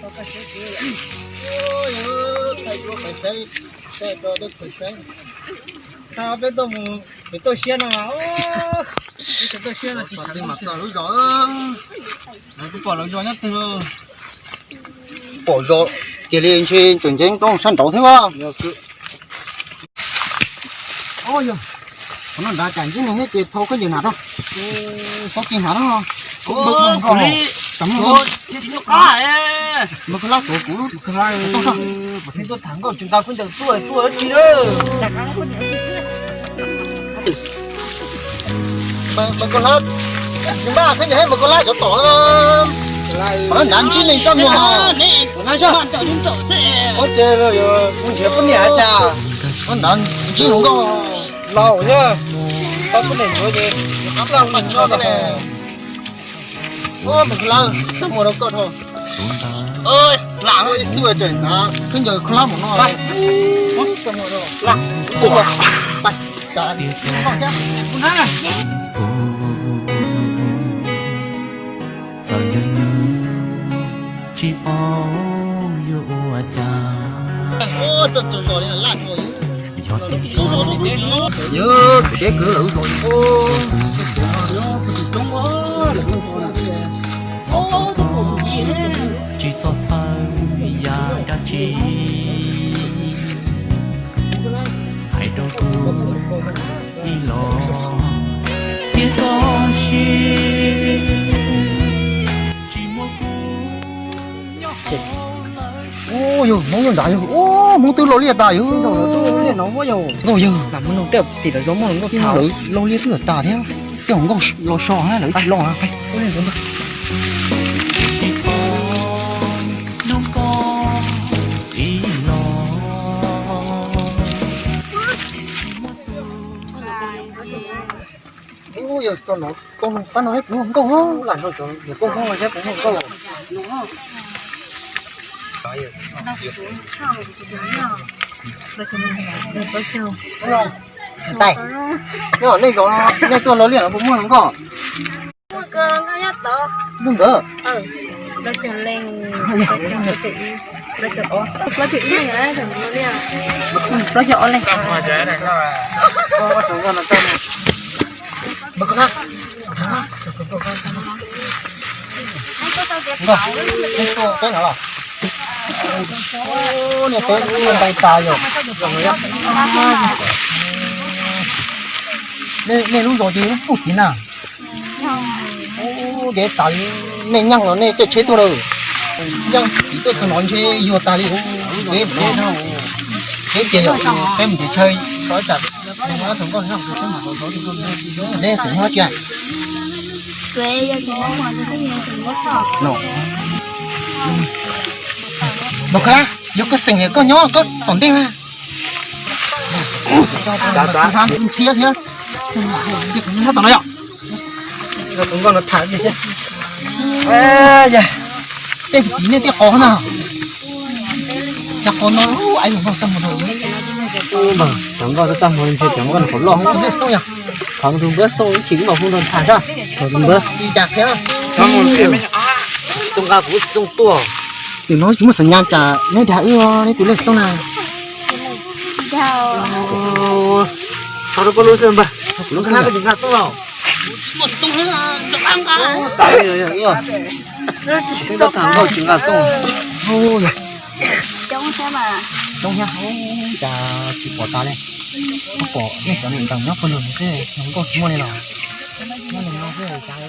Thaij yuav pais saib, thaij rau teb chaws saib. Thaij peb tuaj mus, peb tuaj siab no mas, peb tuaj siab no tsis tshav mas txog lub zos, kuv pom lawv zos nyob twg. Pom zos tiag li ntshe tseem ntseeb roob sab nraud thiab. Yog, qhov no nrad cas ntsib neeg thiab ces thau khaub ncaws hnav rau, tau kiag hnav rau. Mas koj lab tuav kuv, tuaj tham nkauj tsis nqa khaub ncaws tuaj tuaj tsi. Mas koj lab, mas koj lab cov tom, tom nrad ntsib neeg txaj muag. Ua ces nrhiav poj niam cas, nrad ntsib hluas nkauj laus thiab, tau poj niam ntxuav ces qab plab mus ntsho thiab ne. Ua mas koj lab txaj muag rau koj dhau. Lam ib xwb tseem hnav khaub ncaws koj lab mus no. Txawm yog nyob tsis paub yuav ua cas, yog tus deb kwv lawm. Tsis txhob txhawj yam dab tsi, hais rau kuv ib los thiab koj siab. Tsis muaj kuv nyob hauv lawv. Ua yog Hmoob nyob nrad yog, ua Hmoob twb los liaj tas yog. Nkauj yog, lawv los liaj twb tas thiab, tej hluas nkauj los so lawv tsis los. Ua yog txog no, tau no pab no thiab puas muaj nkauj no. Lam no cov nkauj no thiab puas muaj nkauj. Tais, nej zos nej tuaj los liaj no puas muaj hluas nkauj? Lub ntawd. Nkauj, nej tuaj teb no los? Niaj teb ua ntais tas yog. Nej lub zos ces lub puag tid na. Ub, ntev tas li, nej nyeej los nej caij tsheb tuaj lawm. Nyeej tid tuaj txog no ntshe yuag tas li. Peb, peb, peb ces yog peb mus nrhiav chaw, neb xeem nyob tsi? Npawg Kab, yog koj xeem koj nyob koj tom ntej na. Ntxhiab thiab. Nyob tom no yom. Tej tim nej tej qos na. Cov qos no, ai, cov nkauj txaj muag, cov nkauj txaj muag ntshe cov nkauj qhov loj. Qhov tus npawb xov tooj ib chim kuv mam hu nrog tham sab. Qhov tus npawb. Tsis nqa kuv xov tooj tuaj. Tim no tsis muaj xeem nyas cas neb dag wb neb tus lej xov tooj na. Tso rau koj lub xwb npawg, kuv lub khab koj tsis nqa tuaj los. Tsis nqa tuaj. Coob thiab, cas tsis pom tas li. Pom nej cov niam ntxawm nyob pawg lug xwb, nkauj tsis muaj li los. Nyob li no xwb cas.